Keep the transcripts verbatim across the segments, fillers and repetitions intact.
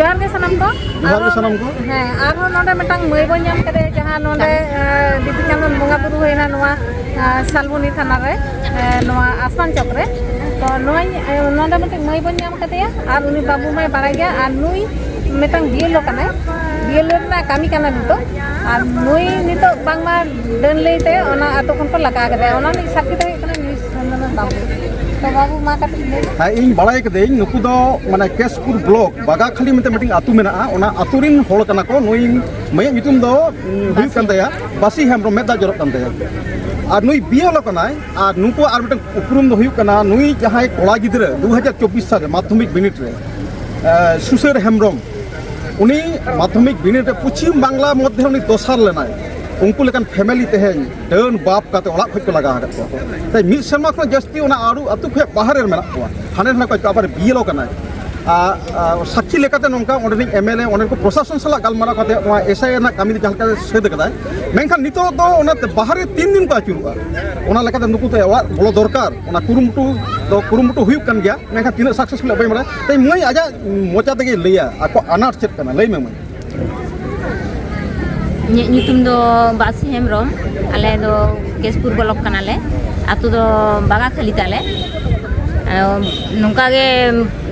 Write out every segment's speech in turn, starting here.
ᱡᱚᱦᱟᱨ ᱜᱮ ᱥᱟᱱᱟᱢ ᱠᱚ᱾ ᱡᱚᱦᱟᱨ ᱜᱮ ᱥᱟᱱᱟᱢ ᱠᱚ᱾ ᱦᱮᱸ, ᱟᱨᱦᱚᱸ ᱱᱚᱰᱮ ᱢᱤᱫᱴᱟᱝ ᱢᱟᱹᱭ ᱵᱚᱱ ᱧᱟᱢ ᱠᱮᱫᱮᱭᱟ, ᱡᱟᱦᱟᱸ ᱱᱚᱰᱮ, ᱮ, ᱵᱤᱫᱩ ᱪᱟᱸᱫᱟᱱ ᱵᱚᱸᱜᱟ ᱵᱩᱨᱩ ᱦᱩᱭᱱᱟ ᱱᱚᱣᱟ, ᱮ, ᱥᱟᱞᱵᱚᱱᱤ ᱛᱷᱟᱱᱟ ᱨᱮ, ᱮ, ᱱᱚᱣᱟ ᱟᱥᱢᱟᱱ ᱪᱚᱠ ᱨᱮ᱾ ᱛᱚ ᱱᱚᱣᱟᱧ, ᱮ, ᱱᱚᱰᱮ ᱢᱤᱫᱴᱮᱱ ᱢᱟᱹᱭ ᱵᱚᱱ ᱧᱟᱢ ᱠᱮᱫᱮᱭᱟ, ᱟᱨ ᱩᱱᱤ ᱵᱟᱹᱵᱩ ᱢᱟᱭ ᱵᱟᱲᱟᱭ ᱜᱮᱭᱟ, ᱟᱨ ᱱᱩᱭ ᱢᱤᱫᱴᱟᱝ ᱵᱤᱭᱮᱞᱳ ᱠᱟᱱᱟᱭ, ᱵᱤᱭᱮᱞᱳ ᱨᱮᱱᱟᱜ ᱠᱟᱹᱢᱤ ᱠᱟᱱᱟ ᱱᱤᱛᱚᱜ᱾ ᱟᱨ ᱱᱩᱭ ᱱᱤᱛᱚᱜ ᱵᱟᱝᱢᱟ ᱰᱟᱹᱱ ᱞᱟᱹᱭᱛᱮ ᱚᱱᱟ ᱟᱛᱳ ᱠᱷᱚᱱ ᱠᱚ ᱞᱟᱜᱟ ᱠᱮᱫᱮᱭᱟ, ᱚᱱᱟ ᱨᱤᱱᱤᱡ ᱥᱟᱹᱠᱷᱤ ᱫᱚ ᱦᱩᱭᱩᱜ ᱠᱟᱱᱟ ᱱᱩᱭ ᱥᱩᱱᱫᱚᱨ ᱵᱟᱹᱵᱩ᱾ ᱛᱚ ᱵᱟᱹᱵᱩ, ᱢᱟ ᱠᱟᱹᱴᱤᱡ ᱞᱟᱹᱭ ᱢᱮ᱾ ᱦᱮᱸ, ᱤᱧ ᱵᱟᱲᱟᱭ ᱠᱟᱹᱫᱟᱹᱧ, ᱱᱩᱠᱩ ᱫᱚ ᱢᱟᱱᱮ ᱠᱮᱥᱯᱩᱨ ᱵᱞᱚᱠ ᱵᱟᱜᱟᱠᱷᱟᱞᱤ ᱢᱮᱱᱛᱮ ᱢᱤᱫᱴᱮᱱ ᱟᱹᱛᱩ ᱢᱮᱱᱟᱜᱼᱟ, ᱚᱱᱟ ᱟᱹᱛᱩ ᱨᱤᱱ ᱦᱚᱲ ᱠᱟᱱᱟ ᱠᱚ᱾ ᱱᱩᱭ ᱢᱟᱹᱭᱟᱜ ᱧᱩᱛᱩᱢ ᱫᱚ, ᱩᱸ, ᱦᱩᱭᱩᱜ ᱠᱟᱱ ᱛᱟᱭᱟ ᱵᱟᱥᱤ ᱦᱮᱢᱵᱨᱚᱢ, ᱢᱮᱫ ᱫᱟᱜ ᱡᱚᱨᱚᱜ ᱠᱟᱱ ᱛᱟᱭᱟ᱾ ᱟᱨ ᱱᱩᱭ ᱵᱤᱭᱮᱞᱳ ᱠᱟᱱᱟᱭ, ᱟᱨ ᱱᱩᱠᱩᱣᱟᱜ ᱟᱨ ᱢᱤᱫᱴᱮᱱ ᱩᱯᱨᱩᱢ ᱫᱚ ᱦᱩᱭᱩᱜ ᱠᱟᱱᱟ, ᱱᱩᱭ ᱡᱟᱦᱟᱸᱭ ᱠᱚᱲᱟ ᱜᱤᱫᱽᱨᱟᱹ ᱫᱩ ᱦᱟᱡᱟᱨ ᱪᱚᱵᱵᱤᱥ ᱥᱟᱞ ᱨᱮ ᱢᱟᱫᱽᱫᱷᱚᱢᱤᱠ ᱵᱤᱱᱤᱰ ᱨᱮ, ᱮ, ᱥᱩᱥᱟᱹᱨ ᱦᱮᱢᱵᱨᱚᱢ, ᱩᱱᱤ ᱢᱟᱫᱽᱫᱷᱚᱢᱤᱠ ᱵᱤᱱᱤᱰ ᱨᱮ ᱯᱚᱪᱷᱤᱢ ᱵᱟᱝᱞᱟ ᱢᱚᱫᱽᱫᱷᱮ ᱩᱱᱤ ᱫᱚᱥᱟᱨ ᱞᱮᱱᱟᱭ᱾ ᱩᱱᱠᱩ ᱞᱮᱠᱟᱱ ᱯᱷᱮᱢᱮᱞᱤ ᱛᱮᱦᱮᱧ ᱰᱟᱹᱱ ᱵᱟᱯ ᱠᱟᱛᱮ ᱚᱲᱟᱜ ᱠᱷᱚᱱ ᱠᱚ ᱞᱟᱜᱟ ᱟᱠᱟᱫ ᱠᱚᱣᱟ ᱠᱚ᱾ ᱛᱟᱭ ᱢᱤᱫ ᱥᱮᱨᱢᱟ ᱠᱷᱚᱱ ᱡᱟᱹᱥᱛᱤ ᱚᱱᱟ ᱟᱹᱨᱩ ᱟᱹᱛᱩ ᱠᱷᱚᱱ ᱵᱟᱦᱨᱮ ᱨᱮ ᱢᱮᱱᱟᱜ ᱠᱚᱣᱟ, ᱦᱟᱸᱰᱮ ᱱᱟᱰᱮ ᱠᱚ ᱟᱵᱟᱨ ᱵᱤᱭᱮᱞᱳ ᱠᱟᱱᱟᱭ᱾ ᱟᱨ, ᱟᱨ ᱥᱟᱹᱠᱷᱤ ᱞᱮᱠᱟᱛᱮ ᱱᱚᱝᱠᱟ ᱚᱸᱰᱮᱱᱤᱡ ᱮᱢ ᱮᱞ ᱮ, ᱚᱸᱰᱮ ᱠᱚ ᱯᱨᱚᱥᱟᱥᱚᱱ ᱥᱟᱞᱟᱜ ᱜᱟᱞᱢᱟᱨᱟᱣ ᱠᱟᱛᱮ ᱱᱚᱣᱟ ᱮᱥ ᱟᱭ ᱟᱨ ᱨᱮᱱᱟᱜ ᱠᱟᱹᱢᱤ ᱫᱚ ᱡᱟᱦᱟᱸ ᱞᱮᱠᱟ ᱥᱟᱹᱛ ᱟᱠᱟᱫᱟᱭ, ᱢᱮᱱᱠᱷᱟᱱ ᱱᱤᱛᱚᱜ ᱫᱚ ᱚᱱᱟᱛᱮ ᱵᱟᱦᱨᱮ ᱛᱤᱱ ᱫᱤᱱ ᱠᱚ ᱟᱹᱪᱩᱨᱚᱜᱼᱟ᱾ ᱚᱱᱟ ᱞᱮᱠᱟᱛᱮ ᱱᱩᱠᱩ ᱫᱚ ᱚᱲᱟᱜ ᱵᱚᱞᱚ ᱫᱚᱨᱠᱟᱨ, ᱚᱱᱟ ᱠᱩᱨᱩᱢᱩᱴᱩ ᱫᱚ ᱠᱩᱨᱩᱢᱩᱴᱩ ᱦᱩᱭᱩᱜ ᱠᱟᱱ ᱜᱮᱭᱟ, ᱢᱮᱱᱠᱷᱟᱱ ᱛᱤᱱᱟᱹᱜ ᱥᱟᱠᱥᱮᱥᱯᱷᱩᱞ ᱵᱟᱹᱧ ᱵᱟᱲᱟᱭᱟ᱾ ᱛᱟᱭ ᱢᱟᱹᱭ ᱟᱡᱟᱜ ᱢᱚᱪᱟ ᱛᱮᱜᱮᱭ ᱞᱟᱹᱭᱟ ᱟᱠᱚ ᱟᱱᱟᱴ ᱪᱮᱫ ᱠᱟᱱᱟ, ᱞᱟᱹᱭ ᱢᱮ ᱢᱟᱹᱭ᱾ ᱤᱧᱟᱹᱜ ᱧᱩᱛᱩᱢ ᱫᱚ ᱵᱟᱥᱤ ᱦᱮᱢᱵᱨᱚᱢ᱾ ᱟᱞᱮ ᱫᱚ ᱠᱮᱥᱯᱩᱨ ᱵᱞᱚᱠ ᱠᱟᱱᱟᱞᱮ᱾ ᱟᱹᱛᱩ ᱫᱚ ᱵᱟᱜᱟᱠᱷᱟᱹᱞᱤ ᱛᱟᱞᱮ᱾ ᱟᱨ ᱱᱚᱝᱠᱟ ᱜᱮ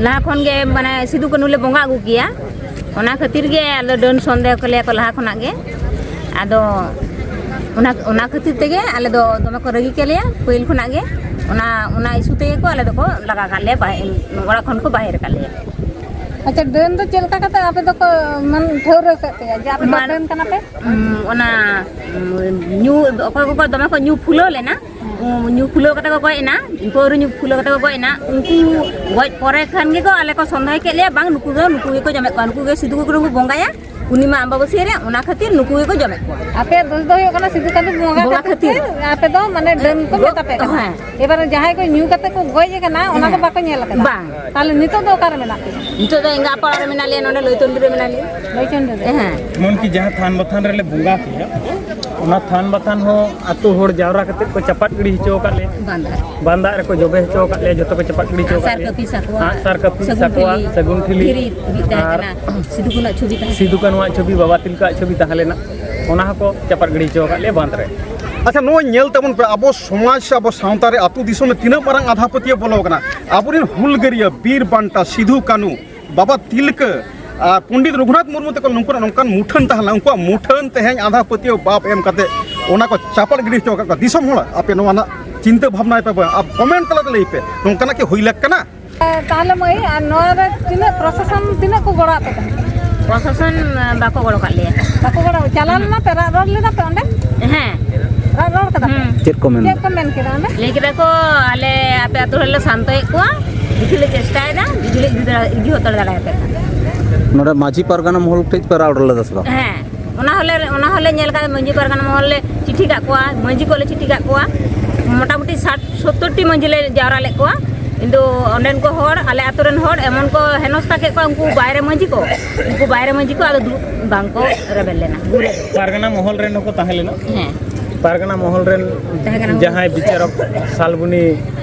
ᱞᱟᱦᱟ ᱠᱷᱚᱱ ᱜᱮ ᱢᱟᱱᱮ ᱥᱤᱫᱩ ᱠᱟᱹᱱᱦᱩ ᱞᱮ ᱵᱚᱸᱜᱟ ᱟᱹᱜᱩ ᱠᱮᱭᱟ᱾ ᱚᱱᱟ ᱠᱷᱟᱹᱛᱤᱨ ᱜᱮ ᱟᱞᱮ ᱰᱟᱹᱱ ᱥᱚᱱᱫᱮᱦᱚ ᱠᱮᱞᱮᱭᱟ ᱠᱚ ᱞᱟᱦᱟ ᱠᱷᱚᱱᱟᱜ ᱜᱮ᱾ ᱟᱫᱚ ᱚᱱᱟ, ᱚᱱᱟ ᱠᱷᱟᱹᱛᱤᱨ ᱛᱮᱜᱮ ᱟᱞᱮ ᱫᱚ ᱫᱚᱢᱮ ᱠᱚ ᱨᱟᱹᱜᱤ ᱠᱮᱞᱮᱭᱟ ᱯᱟᱹᱦᱤᱞ ᱠᱷᱚᱱᱟᱜ ᱜᱮ᱾ ᱚᱱᱟ, ᱚᱱᱟ ᱤᱥᱩ ᱛᱮᱜᱮ ᱠᱚ ᱟᱞᱮ ᱫᱚᱠᱚ ᱞᱟᱜᱟ ᱠᱟᱜ ᱞᱮᱭᱟ, ᱵᱟᱦᱮᱨ, ᱚᱲᱟᱜ ᱠᱷᱚᱱ ᱠᱚ ᱵᱟᱦᱮᱨ ᱠᱟᱜ ᱞᱮᱭᱟ᱾ ᱟᱪᱪᱷᱟ, ᱰᱟᱹᱱ ᱫᱚ ᱪᱮᱫ ᱞᱮᱠᱟ ᱠᱟᱛᱮ ᱟᱯᱮ ᱫᱚᱠᱚ ᱢᱟᱱ ᱴᱷᱟᱹᱣᱨᱟᱹ ᱠᱟᱜ ᱯᱮᱭᱟ ᱡᱮ ᱟᱯᱮ ᱫᱚ ᱢᱟᱱ-, ᱰᱟᱹᱱ ᱠᱟᱱᱟ ᱯᱮ? ᱩᱸ, ᱚᱱᱟ, ᱩᱸ, ᱧᱩ, ᱚᱠᱚᱭ ᱠᱚᱠᱚ ᱫᱚᱢᱮ ᱠᱚ ᱧᱩ ᱯᱷᱩᱞᱟᱹᱣ ᱞᱮᱱᱟ, ᱩᱸ, ᱧᱩ ᱯᱷᱩᱞᱟᱹᱣ ᱠᱟᱛᱮ ᱠᱚ ᱜᱚᱡ ᱮᱱᱟ, ᱯᱟᱹᱣᱨᱟᱹ ᱧᱩ ᱯᱷᱩᱞᱟᱹᱣ ᱠᱟᱛᱮ ᱠᱚ ᱜᱚᱡ ᱮᱱᱟ, ᱩᱱᱠᱩ ᱜᱚᱡ ᱯᱚᱨᱮ ᱠᱷᱟᱱ ᱜᱮᱠᱚ ᱟᱞᱮ ᱠᱚ ᱥᱚᱱᱫᱮᱦᱚ ᱠᱮᱫ ᱞᱮᱭᱟ, ᱵᱟᱝ, ᱱᱩᱠᱩ ᱫᱚ ᱱᱩᱠᱩ ᱜᱮᱠᱚ ᱡᱚᱢᱮᱫ ᱠᱚᱣᱟ, ᱱᱩᱠᱩ ᱜᱮ ᱥᱤᱫᱩ ᱠᱟᱹᱱᱦᱩ ᱠᱚ ᱵᱚᱸᱜᱟᱭᱟ ᱯᱩᱨᱱᱤᱢᱟ ᱟᱢᱵᱟᱵᱟᱹᱥᱭᱟᱹ ᱨᱮ, ᱚᱱᱟ ᱠᱷᱟᱹᱛᱤᱨ ᱱᱩᱠᱩ ᱜᱮᱠᱚ ᱡᱚᱢᱮᱫ ᱠᱚᱣᱟ᱾ ᱟᱯᱮᱭᱟᱜ ᱫᱳᱥ ᱫᱚ ᱦᱩᱭᱩᱜ ᱠᱟᱱᱟ ᱥᱤᱫᱩ ᱠᱟᱹᱱᱦᱩ ᱵᱚᱸᱜᱟ ᱵᱚᱸᱜᱟ ᱠᱷᱟᱹᱛᱤᱨ ᱠᱷᱟᱹᱛᱤᱨ᱾ ᱛᱮ ᱟᱯᱮ ᱫᱚ ᱢᱟᱱᱮ ᱰᱟᱹᱱ ᱠᱚ ᱦᱮᱸ᱾ ᱢᱮᱛᱟ ᱯᱮ ᱠᱟᱱᱟ᱾ ᱦᱮᱸ᱾ ᱮᱵᱟᱨ ᱡᱟᱦᱟᱸᱭ ᱠᱚ ᱧᱩ ᱠᱟᱛᱮ ᱠᱚ ᱜᱚᱡ ᱟᱠᱟᱱᱟ, ᱚᱱᱟ ᱫᱚ ᱦᱮᱸ᱾ ᱵᱟᱠᱚ ᱧᱮᱞ ᱟᱠᱟᱫᱟ᱾ ᱵᱟᱝ᱾ ᱛᱟᱦᱞᱮ ᱱᱤᱛᱚᱜ ᱫᱚ ᱚᱠᱟᱨᱮ ᱢᱮᱱᱟᱜ ᱯᱮᱭᱟ? ᱱᱤᱛᱚᱜ ᱫᱚ ᱮᱸᱜᱟ ᱯᱟᱲᱟ ᱨᱮ ᱢᱮᱱᱟᱜ ᱞᱮᱭᱟ, ᱱᱚᱰᱮ ᱞᱟᱹᱭᱪᱚᱱᱰᱤ ᱨᱮ ᱢᱮᱱᱟᱜ ᱞᱮᱭᱟ᱾ ᱞᱟᱹᱭᱪᱚᱱᱰᱤ ᱨᱮ? ᱦᱮᱸ᱾ ᱮᱢᱚᱱᱠᱤ ᱡᱟᱦᱟᱸ ᱛᱷᱟᱱ ᱵᱟᱛᱷᱟᱱ ᱨᱮᱞᱮ ᱵᱚᱸᱜᱟ ᱠᱮᱭᱟ, ᱚᱱᱟ ᱛᱷᱟᱱ ᱵᱟᱛᱷᱟᱱ ᱦᱚᱸ ᱟᱹᱛᱩ ᱦᱚᱲ ᱡᱟᱣᱨᱟ ᱠᱟᱛᱮ ᱠᱚ ᱪᱟᱯᱟᱫ ᱜᱤᱰᱤ ᱦᱚᱪᱚ ᱟᱠᱟᱫ ᱞᱮᱭᱟ᱾ ᱵᱟᱸᱫᱷ ᱨᱮ᱾ ᱵᱟᱸᱫᱷ ᱨᱮᱠᱚ ᱡᱚᱵᱮ ᱦᱚᱪᱚ ᱟᱠᱟᱫ ᱞᱮᱭᱟ, ᱡᱚᱛᱚ ᱠᱚ ᱪᱟᱯᱟᱫ ᱜᱤᱰᱤ ᱦᱚᱪᱚ ᱟᱠᱟᱫ ᱟᱜᱼᱥᱟᱨ ᱞᱮᱭᱟ᱾ ᱠᱟᱹᱯᱤ, ᱥᱟᱠᱣᱟ, ᱟᱜᱼᱥᱟᱨ ᱠᱟᱹᱯᱤ, ᱥᱟᱹᱜᱩᱱ ᱥᱟᱠᱣᱟ, ᱴᱷᱤᱞᱤ, ᱥᱟᱹᱜᱩᱱ ᱴᱷᱤᱞᱤ, ᱫᱷᱤᱨᱤ ᱛᱟᱦᱮᱸ ᱟᱨ ᱠᱟᱱᱟ, ᱥᱤᱫᱩ ᱠᱟᱹᱱᱩᱣᱟᱜ ᱪᱷᱚᱵᱤ ᱛᱟᱦᱮᱸ ᱥᱤᱫᱩ ᱠᱟᱱᱟ᱾ ᱠᱟᱹᱱᱩᱣᱟᱜ ᱪᱷᱚᱵᱤ, ᱵᱟᱵᱟ ᱛᱤᱞᱠᱟᱹᱣᱟᱜ ᱪᱷᱚᱵᱤ ᱛᱟᱦᱮᱸ ᱞᱮᱱᱟ, ᱚᱱᱟ ᱦᱚᱸᱠᱚ ᱪᱟᱯᱟᱫ ᱜᱤᱰᱤ ᱦᱚᱪᱚ ᱟᱠᱟᱫ ᱞᱮᱭᱟ ᱵᱟᱸᱫᱷ ᱨᱮ᱾ ᱟᱪᱪᱷᱟ, ᱱᱚᱜᱼᱚᱭ ᱧᱮᱞ ᱛᱟᱵᱚᱱ ᱯᱮ, ᱟᱵᱚ ᱥᱚᱢᱟᱡᱽ ᱥᱮ ᱟᱵᱚ ᱥᱟᱶᱛᱟ ᱨᱮ ᱟᱹᱛᱩ ᱫᱤᱥᱚᱢ ᱨᱮ ᱛᱤᱱᱟᱹᱜ ᱢᱟᱨᱟᱝ ᱟᱸᱫᱷᱟ ᱯᱟᱹᱛᱭᱟᱹᱣ ᱵᱚᱞᱚ ᱟᱠᱟᱱᱟ᱾ ᱟᱵᱚᱨᱮᱱ ᱦᱩᱞᱜᱟᱹᱨᱤᱭᱟᱹ ᱵᱤᱨ ᱵᱟᱱᱴᱟ ᱥᱤᱫᱷᱩ ᱠᱟᱹᱱᱩ, ᱵᱟᱵᱟ ᱛᱤᱞᱠᱟᱹ ᱟᱨ ᱯᱚᱱᱰᱤᱛ ᱨᱚᱜᱷᱩᱱᱟᱛᱷ ᱢᱩᱨᱢᱩ ᱛᱟᱠᱚ ᱱᱩᱠᱩᱣᱟᱜ ᱱᱚᱝᱠᱟᱱ ᱢᱩᱴᱷᱟᱹᱱ ᱛᱟᱦᱮᱸ ᱞᱮᱱᱟ, ᱩᱱᱠᱩᱣᱟᱜ ᱢᱩᱴᱷᱟᱹᱱ ᱛᱮᱦᱮᱧ ᱟᱸᱫᱷᱟ ᱯᱟᱹᱛᱭᱟᱹᱣ ᱵᱟᱯ ᱮᱢ ᱠᱟᱛᱮ ᱚᱱᱟ ᱠᱚ ᱪᱟᱯᱟᱫ ᱜᱤᱰᱤ ᱦᱚᱪᱚ ᱟᱠᱟᱫ ᱠᱚᱣᱟ᱾ ᱫᱤᱥᱚᱢ ᱦᱚᱲ, ᱟᱯᱮ ᱱᱚᱣᱟ ᱨᱮᱱᱟᱜ ᱪᱤᱱᱛᱟᱹ ᱵᱷᱟᱵᱽᱱᱟᱭ ᱯᱮ, ᱟᱨ ᱠᱚᱢᱮᱱᱴ ᱛᱟᱞᱟᱛᱮ ᱞᱟᱹᱭ ᱯᱮ, ᱱᱚᱝᱠᱟᱱᱟᱜ ᱠᱤ ᱦᱩᱭ ᱞᱮᱠ ᱠᱟᱱᱟ? ᱛᱟᱦᱚᱞᱮ ᱢᱟᱹᱭ, ᱟᱨ ᱱᱚᱣᱟ ᱨᱮ ᱛᱤᱱᱟᱹᱜ ᱯᱨᱚᱥᱟᱥᱚᱱ ᱛᱤᱱᱟᱹᱜ ᱠᱚ ᱜᱚᱲᱚ ᱟᱯᱮ ᱠᱟᱱᱟ? ᱯᱨᱚᱥᱟᱥᱚᱱ, ᱟᱸ, ᱵᱟᱠᱚ ᱜᱚᱲᱚ ᱠᱟᱜ ᱞᱮᱭᱟ᱾ ᱵᱟᱠᱚ ᱜᱚᱲᱚ, ᱪᱟᱞᱟᱣ ᱞᱮᱱᱟ ᱯᱮ, ᱨᱟᱜ ᱨᱚᱲ ᱞᱮᱫᱟ ᱯᱮ ᱚᱸᱰᱮ? ᱦᱮᱸ᱾ ᱨᱟᱜ ᱨᱚᱲ ᱠᱟᱫᱟ ᱯᱮ? ᱦᱩᱸ᱾ ᱪᱮᱫ ᱠᱚ ᱢᱮᱱ ᱪᱮᱫ ᱠᱚ ᱢᱮᱱ ᱠᱮᱫᱟ ᱚᱸᱰᱮ? ᱞᱟᱹᱭ ᱠᱮᱫᱟ ᱠᱚ, "ᱟᱞᱮ ᱟᱯᱮ ᱟᱹᱛᱩ ᱨᱮᱞᱮ ᱥᱟᱱᱛᱚᱭᱮᱫ ᱠᱚᱣᱟ, ᱤᱫᱤ ᱞᱮ ᱪᱮᱥᱴᱟᱭᱮᱫᱟ, ᱤᱫᱤ ᱞᱮ ᱤᱫᱤ ᱫᱟᱲᱮ-, ᱤᱫᱤ ᱦᱟᱛᱟᱲ ᱫᱟᱲᱮᱭᱟᱯᱮ ᱠᱟᱱᱟ᱾" ᱱᱚᱰᱮ ᱢᱟᱹᱡᱷᱤ ᱯᱟᱨᱜᱟᱱᱟ ᱢᱚᱦᱚᱞ ᱴᱷᱮᱡ ᱯᱮ ᱨᱟᱲ ᱞᱮᱫᱟ ᱥᱮ ᱵᱟᱝ? ᱦᱮᱸ, ᱚᱱᱟ ᱦᱚᱸᱞᱮ, ᱚᱱᱟ ᱦᱚᱸᱞᱮ ᱧᱮᱞ ᱠᱟᱫᱟ, ᱢᱟᱹᱡᱷᱤ ᱯᱟᱨᱜᱟᱱᱟ ᱢᱚᱦᱚᱞ ᱞᱮ ᱪᱤᱴᱷᱤ ᱠᱟᱜ ᱠᱚᱣᱟ, ᱢᱟᱹᱡᱷᱤ ᱠᱚᱞᱮ ᱪᱤᱴᱷᱤ ᱠᱟᱜ ᱠᱚᱣᱟ, ᱢᱚᱴᱟᱢᱩᱴᱤ ᱥᱟᱴ ᱥᱚᱛᱛᱚᱨ ᱴᱤ ᱢᱟᱹᱡᱷᱤ ᱞᱮ ᱡᱟᱣᱨᱟ ᱞᱮᱫ ᱠᱚᱣᱟ, ᱠᱤᱱᱛᱩ ᱚᱸᱰᱮᱱ ᱠᱚ ᱦᱚᱲ, ᱟᱞᱮ ᱟᱛᱳ ᱨᱮᱱ ᱦᱚᱲ ᱮᱢᱚᱱ ᱠᱚ ᱦᱮᱱᱚᱥᱛᱟ ᱠᱮᱫ ᱠᱚᱣᱟ, ᱩᱱᱠᱩ ᱵᱟᱭᱨᱮ ᱢᱟᱹᱡᱷᱤ ᱠᱚ, ᱩᱱᱠᱩ ᱵᱟᱭᱨᱮ ᱢᱟᱹᱡᱷᱤ ᱠᱚ ᱟᱫᱚ ᱫᱩ-, ᱵᱟᱝ ᱠᱚ ᱨᱮᱵᱮᱱ ᱞᱮᱱᱟ, ᱜᱩᱨᱮᱡ᱾ ᱯᱟᱨᱜᱟᱱᱟ ᱢᱚᱦᱚᱞ ᱨᱮᱱ ᱦᱚᱸᱠᱚ ᱛᱟᱦᱮᱸ ᱞᱮᱱᱟ᱾ ᱦᱮᱸ᱾ ᱯᱟᱨᱜᱟᱱᱟ ᱢᱚᱦᱚᱞ ᱨᱮᱱ ᱛᱟᱦᱮᱸ ᱠᱟᱱᱟ ᱠᱚ᱾ ᱡᱟᱦᱟᱸᱭ ᱵᱤᱪᱟᱨᱚᱠ ᱥᱟᱞᱵᱩᱱᱤ,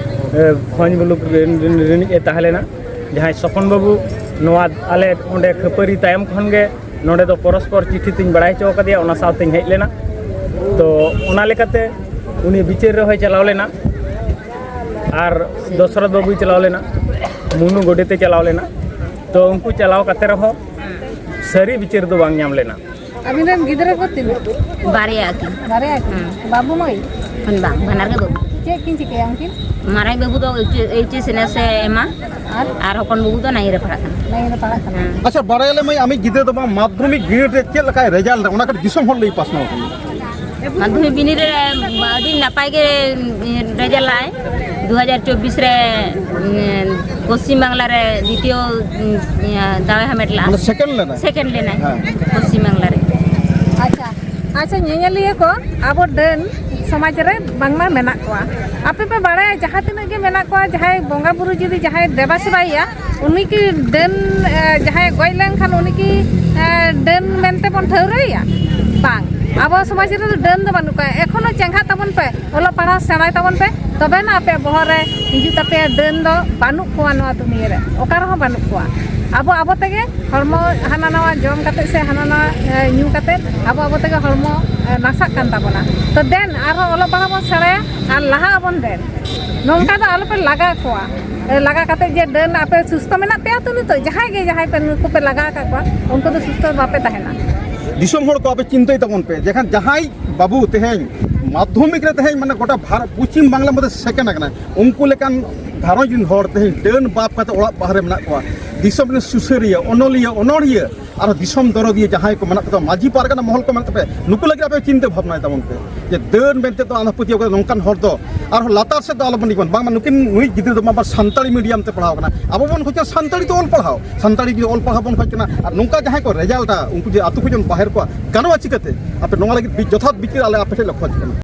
ᱮ, ᱵᱷᱚᱸᱡᱽ ᱢᱩᱞᱩᱠ ᱨᱮᱱ, ᱨᱮᱱ, ᱨᱤᱱᱤᱡ ᱮ ᱛᱟᱦᱮᱸ ᱞᱮᱱᱟ, ᱡᱟᱦᱟᱸᱭ ᱥᱚᱯᱚᱱ ᱵᱟᱹᱵᱩ, ᱱᱚᱣᱟ ᱟᱞᱮ ᱚᱸᱰᱮ ᱠᱷᱟᱹᱯᱟᱹᱨᱤ ᱛᱟᱭᱚᱢ ᱠᱷᱚᱱ ᱜᱮ ᱱᱚᱰᱮ ᱫᱚ ᱯᱚᱨᱚᱥᱯᱚᱨ ᱪᱤᱴᱷᱤ ᱛᱤᱧ ᱵᱟᱲᱟᱭ ᱦᱚᱪᱚ ᱠᱟᱫᱮᱭᱟ, ᱚᱱᱟ ᱥᱟᱶᱛᱮᱧ ᱦᱮᱡ ᱞᱮᱱᱟ᱾ ᱛᱚ, ᱚᱱᱟ ᱞᱮᱠᱟᱛᱮ ᱩᱱᱤ ᱵᱤᱪᱟᱹᱨ ᱨᱮᱦᱚᱸᱭ ᱪᱟᱞᱟᱣ ᱞᱮᱱᱟ, ᱟᱨ ᱫᱚᱥᱨᱚᱛᱷ ᱵᱟᱹᱵᱩᱭ ᱪᱟᱞᱟᱣ ᱞᱮᱱᱟ, ᱢᱩᱱᱩ ᱜᱚᱰᱮᱛᱮ ᱪᱟᱞᱟᱣ ᱞᱮᱱᱟ᱾ ᱛᱚ, ᱩᱱᱠᱩ ᱪᱟᱞᱟᱣ ᱠᱟᱛᱮ ᱨᱮᱦᱚᱸ ᱥᱟᱹᱨᱤ ᱵᱤᱪᱟᱹᱨ ᱫᱚ ᱵᱟᱝ ᱧᱟᱢ ᱞᱮᱱᱟ᱾ ᱟᱹᱵᱤᱱ ᱨᱮᱱ ᱜᱤᱫᱽᱨᱟᱹ ᱠᱚ ᱛᱤᱱᱟᱹᱜ? ᱵᱟᱨᱭᱟ ᱟᱹᱠᱤᱱ᱾ ᱵᱟᱨᱭᱟ ᱟᱹᱠᱤᱱ? ᱦᱮᱸ᱾ ᱵᱟᱹᱵᱩ ᱢᱟᱹᱭ? ᱵᱟᱝ, ᱵᱟᱱᱟᱨ ᱜᱮ ᱵᱟᱹᱵᱩ᱾ ᱪᱮᱫ ᱠᱤᱱ ᱪᱤᱠᱟᱹᱭᱟ ᱩᱱᱠᱤᱱ? ᱢᱟᱨᱟᱝ ᱵᱟᱹᱵᱩ ᱫᱚ ᱮᱭᱤᱪ ᱮᱥ ᱮ ᱮᱢᱟ᱾ ᱟᱨ? ᱟᱨ ᱦᱚᱯᱚᱱ ᱵᱟᱹᱵᱩ ᱫᱚ ᱱᱟᱭᱤᱱ ᱨᱮ ᱯᱟᱲᱦᱟᱜ ᱠᱟᱱᱟ᱾ ᱱᱟᱭᱤᱱ ᱨᱮ ᱯᱟᱲᱦᱟᱜ ᱠᱟᱱᱟ᱾ ᱦᱮᱸ᱾ ᱟᱪᱪᱷᱟ, ᱵᱟᱲᱟᱭᱟᱞᱮ ᱢᱟᱹᱭ, ᱟᱢᱤᱡ ᱜᱤᱫᱽᱨᱟᱹ ᱫᱚ ᱵᱟᱝ ᱢᱟᱫᱽᱫᱷᱚᱢᱤᱠ ᱜᱨᱮᱰ ᱨᱮ ᱪᱮᱫ ᱞᱮᱠᱟᱭ ᱨᱮᱡᱟᱞᱴ ᱮᱫᱟ, ᱚᱱᱟ ᱠᱟᱹᱴᱤᱡ ᱫᱤᱥᱚᱢ ᱦᱚᱲ ᱞᱟᱹᱭ ᱯᱟᱥᱱᱟᱣ ᱟᱠᱚ ᱢᱮ᱾ ᱢᱟᱫᱽᱫᱷᱚᱢᱤᱠ ᱵᱤᱱᱤᱰ ᱨᱮ ᱟᱹᱰᱤ ᱱᱟᱯᱟᱭ ᱜᱮ ᱨᱮᱡᱟᱞᱴ ᱞᱟᱜᱼᱟᱭ᱾ ᱫᱩ ᱦᱟᱡᱟᱨ ᱪᱚᱵᱵᱤᱥ ᱨᱮ, ᱩᱸ, ᱯᱚᱥᱪᱤᱢ ᱵᱟᱝᱞᱟ ᱨᱮ ᱫᱤᱛᱤᱭᱚ, ᱩᱸ, ᱫᱟᱣᱮ ᱦᱟᱢᱮᱴ ᱞᱟᱜᱼᱟ᱾ ᱢᱟᱱᱮ ᱥᱮᱠᱮᱱᱰ ᱞᱮᱱᱟᱭ? ᱥᱮᱠᱮᱱᱰ ᱞᱮᱱᱟᱭ ᱦᱮᱸ᱾ ᱯᱚᱥᱪᱤᱢ ᱵᱟᱝᱞᱟ ᱨᱮ᱾ ᱟᱪᱪᱷᱟ, ᱟᱪᱪᱷᱟ, ᱧᱮᱧᱮᱞᱤᱭᱟᱹ ᱠᱚ, ᱟᱵᱚ ᱰᱟᱹᱱ ᱥᱚᱢᱟᱡᱽ ᱨᱮ ᱵᱟᱝᱢᱟ ᱢᱮᱱᱟᱜ ᱠᱚᱣᱟ᱾ ᱟᱯᱮ ᱯᱮ ᱵᱟᱲᱟᱭᱟ, ᱡᱟᱦᱟᱸ ᱛᱤᱱᱟᱹᱜ ᱜᱮ ᱢᱮᱱᱟᱜ ᱠᱚᱣᱟ, ᱡᱟᱦᱟᱸᱭ ᱵᱚᱸᱜᱟ ᱵᱩᱨᱩ ᱡᱩᱫᱤ ᱡᱟᱦᱟᱸᱭ ᱫᱮᱵᱟ ᱥᱮᱵᱟᱭᱮᱭᱟ, ᱩᱱᱤ ᱠᱤ ᱰᱟᱹᱱ, ᱮ, ᱡᱟᱦᱟᱸᱭ ᱜᱚᱡ ᱞᱮᱱᱠᱷᱟᱱ ᱩᱱᱤ ᱠᱤ, ᱮ, ᱰᱟᱹᱱ ᱢᱮᱱᱛᱮ ᱵᱚᱱ ᱴᱷᱟᱹᱣᱨᱟᱹᱭᱮᱭᱟ? ᱵᱟᱝ, ᱟᱵᱚ ᱥᱚᱢᱟᱡᱽ ᱨᱮᱫᱚ ᱰᱟᱹᱱ ᱫᱚ ᱵᱟᱹᱱᱩᱜ ᱠᱚᱣᱟ᱾ ᱮᱠᱷᱚᱱᱳ ᱪᱮᱸᱜᱷᱟᱜ ᱛᱟᱵᱚᱱ ᱯᱮ, ᱚᱞᱚᱜ ᱯᱟᱲᱦᱟᱣ ᱥᱮᱬᱟᱭ ᱛᱟᱵᱚᱱ ᱯᱮ, ᱛᱚᱵᱮ ᱱᱟ ᱟᱯᱮᱭᱟᱜ ᱵᱚᱦᱚᱜ ᱨᱮ ᱦᱤᱡᱩᱜ ᱛᱟᱯᱮᱭᱟ ᱰᱟᱹᱱ ᱫᱚ ᱵᱟᱹᱱᱩᱜ ᱠᱚᱣᱟ ᱱᱚᱣᱟ ᱫᱩᱱᱤᱭᱟᱹ ᱨᱮ, ᱚᱠᱟ ᱨᱮᱦᱚᱸ ᱵᱟᱹᱱᱩᱜ ᱠᱚᱣᱟ᱾ ᱟᱵᱚ ᱟᱵᱚ ᱛᱮᱜᱮ ᱦᱚᱲᱢᱚ ᱦᱟᱱᱟ ᱱᱟᱣᱟ ᱡᱚᱢ ᱠᱟᱛᱮ ᱥᱮ ᱦᱟᱱᱟ ᱱᱟᱣᱟ, ᱮ, ᱧᱩ ᱠᱟᱛᱮ ᱟᱵᱚ ᱟᱵᱚ ᱛᱮᱜᱮ ᱦᱚᱲᱢᱚ, ᱮ, ᱱᱟᱥᱟᱜ ᱠᱟᱱ ᱛᱟᱵᱚᱱᱟ᱾ ᱛᱚ ᱫᱮᱱ ᱟᱨᱦᱚᱸ ᱚᱞᱚᱜ ᱯᱟᱲᱦᱟᱣ ᱵᱚᱱ ᱥᱮᱬᱟᱭᱟ ᱟᱨ ᱞᱟᱦᱟᱜ ᱟᱵᱚᱱ ᱫᱮᱱ᱾ ᱱᱚᱝᱠᱟ ᱫᱚ ᱟᱞᱚᱯᱮ ᱞᱟᱜᱟ ᱠᱚᱣᱟ᱾ ᱮ, ᱞᱟᱜᱟ ᱠᱟᱛᱮ ᱡᱮ ᱰᱟᱹᱱ ᱟᱯᱮ ᱥᱩᱥᱛᱷᱚ ᱢᱮᱱᱟᱜ ᱯᱮᱭᱟ ᱛᱚ ᱱᱤᱛᱚᱜ, ᱡᱟᱦᱟᱸᱭ ᱜᱮ ᱡᱟᱦᱟᱸᱭ ᱯᱮ ᱱᱩᱠᱩ ᱯᱮ ᱞᱟᱜᱟ ᱟᱠᱟᱫ ᱠᱚᱣᱟ, ᱩᱱᱠᱩ ᱫᱚ ᱥᱩᱥᱛᱷᱚ ᱵᱟᱯᱮ ᱛᱟᱦᱮᱱᱟ᱾ ᱫᱤᱥᱚᱢ ᱦᱚᱲ ᱠᱚ ᱟᱯᱮ ᱪᱤᱱᱛᱟᱹᱭ ᱛᱟᱵᱚᱱ ᱯᱮ, ᱡᱮᱠᱷᱟᱱ ᱡᱟᱦᱟᱸᱭ ᱵᱟᱹᱵᱩ ᱛᱮᱦᱮᱧ ᱢᱟᱫᱽᱫᱷᱚᱢᱤᱠ ᱨᱮ ᱛᱮᱦᱮᱧ ᱢᱟᱱᱮ ᱜᱚᱴᱟ ᱵᱷᱟᱨᱚᱛ ᱯᱚᱪᱷᱤᱢ ᱵᱟᱝᱞᱟ ᱢᱚᱫᱽᱫᱷᱮ ᱥᱮᱠᱮᱱᱰ ᱟᱠᱟᱱᱟᱭ, ᱩᱱᱠᱩ ᱞᱮᱠᱟᱱ ᱜᱷᱟᱨᱚᱸᱡᱽ ᱨᱤᱱ ᱦᱚᱲ ᱛᱮᱦᱮᱧ ᱰᱟᱹᱱ ᱵᱟᱯ ᱠᱟᱛᱮ ᱚᱲᱟᱜ ᱵᱟᱦᱨᱮ ᱢᱮᱱᱟᱜ ᱠᱚᱣᱟ᱾ ᱫᱤᱥᱚᱢ ᱨᱮᱱ ᱥᱩᱥᱟᱹᱨᱤᱭᱟᱹ, ᱚᱱᱚᱞᱤᱭᱟᱹ, ᱚᱱᱚᱲᱦᱤᱭᱟᱹ, ᱟᱨᱦᱚᱸ ᱫᱤᱥᱚᱢ ᱫᱚᱨᱚᱫᱤᱭᱟᱹ ᱡᱟᱦᱟᱸᱭ ᱠᱚ ᱢᱮᱱᱟᱜ ᱠᱚᱣᱟ, ᱢᱟᱹᱡᱷᱤ ᱯᱟᱨᱜᱟᱱᱟ ᱢᱚᱦᱚᱞ ᱠᱚ ᱢᱮᱱᱟᱜ ᱛᱟᱯᱮ, ᱱᱩᱠᱩ ᱞᱟᱹᱜᱤᱫ ᱟᱯᱮ ᱪᱤᱱᱛᱟᱹ ᱵᱷᱟᱵᱽᱱᱟᱭ ᱛᱟᱵᱚᱱ ᱯᱮ᱾ ᱡᱮ ᱰᱟᱹᱱ ᱢᱮᱱᱛᱮ ᱫᱚ ᱟᱸᱫᱷᱟ ᱯᱟᱹᱛᱭᱟᱹᱣ ᱠᱟᱛᱮ ᱱᱚᱝᱠᱟᱱ ᱦᱚᱲ ᱫᱚ ᱟᱨᱦᱚᱸ ᱞᱟᱛᱟᱨ ᱥᱮᱫ ᱫᱚ ᱟᱞᱚᱵᱚᱱ ᱤᱫᱤ ᱠᱚᱣᱟ᱾ ᱵᱟᱝᱢᱟ ᱱᱩᱠᱤᱱ, ᱱᱩᱭ ᱜᱤᱫᱽᱨᱟᱹ ᱫᱚ ᱢᱟ ᱟᱵᱟᱨ ᱥᱟᱱᱛᱟᱲᱤ ᱢᱤᱰᱤᱭᱟᱢ ᱛᱮ ᱯᱟᱲᱦᱟᱣ ᱠᱟᱱᱟ᱾ ᱟᱵᱚ ᱵᱚᱱ ᱠᱷᱚᱡᱟ ᱥᱟᱱᱛᱟᱲᱤ ᱡᱩᱫᱤ ᱚᱞ ᱯᱟᱲᱦᱟᱣ ᱵᱚᱱ ᱠᱷᱚᱡ ᱠᱟᱱᱟ, ᱟᱨ ᱱᱚᱝᱠᱟ ᱡᱟᱦᱟᱸᱭ ᱠᱚ ᱨᱮᱡᱟᱞᱴᱟ ᱩᱱᱠᱩ ᱡᱩᱫᱤ ᱟᱹᱛᱩ ᱠᱷᱚᱡ ᱵᱚᱱ ᱵᱟᱦᱮᱨ ᱠᱚᱣᱟ, ᱜᱟᱱᱚᱜᱼᱟ ᱪᱤᱠᱟᱹᱛᱮ? ᱟᱯᱮ ᱱᱚᱣᱟ ᱞᱟᱹᱜᱤᱫ ᱵᱤ-, ᱡᱚᱛᱷᱟᱛ ᱵᱤᱪᱟᱹᱨ ᱟᱞᱮ ᱟᱯᱮ ᱴᱷᱮᱱ ᱞᱮ ᱠᱷᱚᱡ ᱠᱟᱱᱟ᱾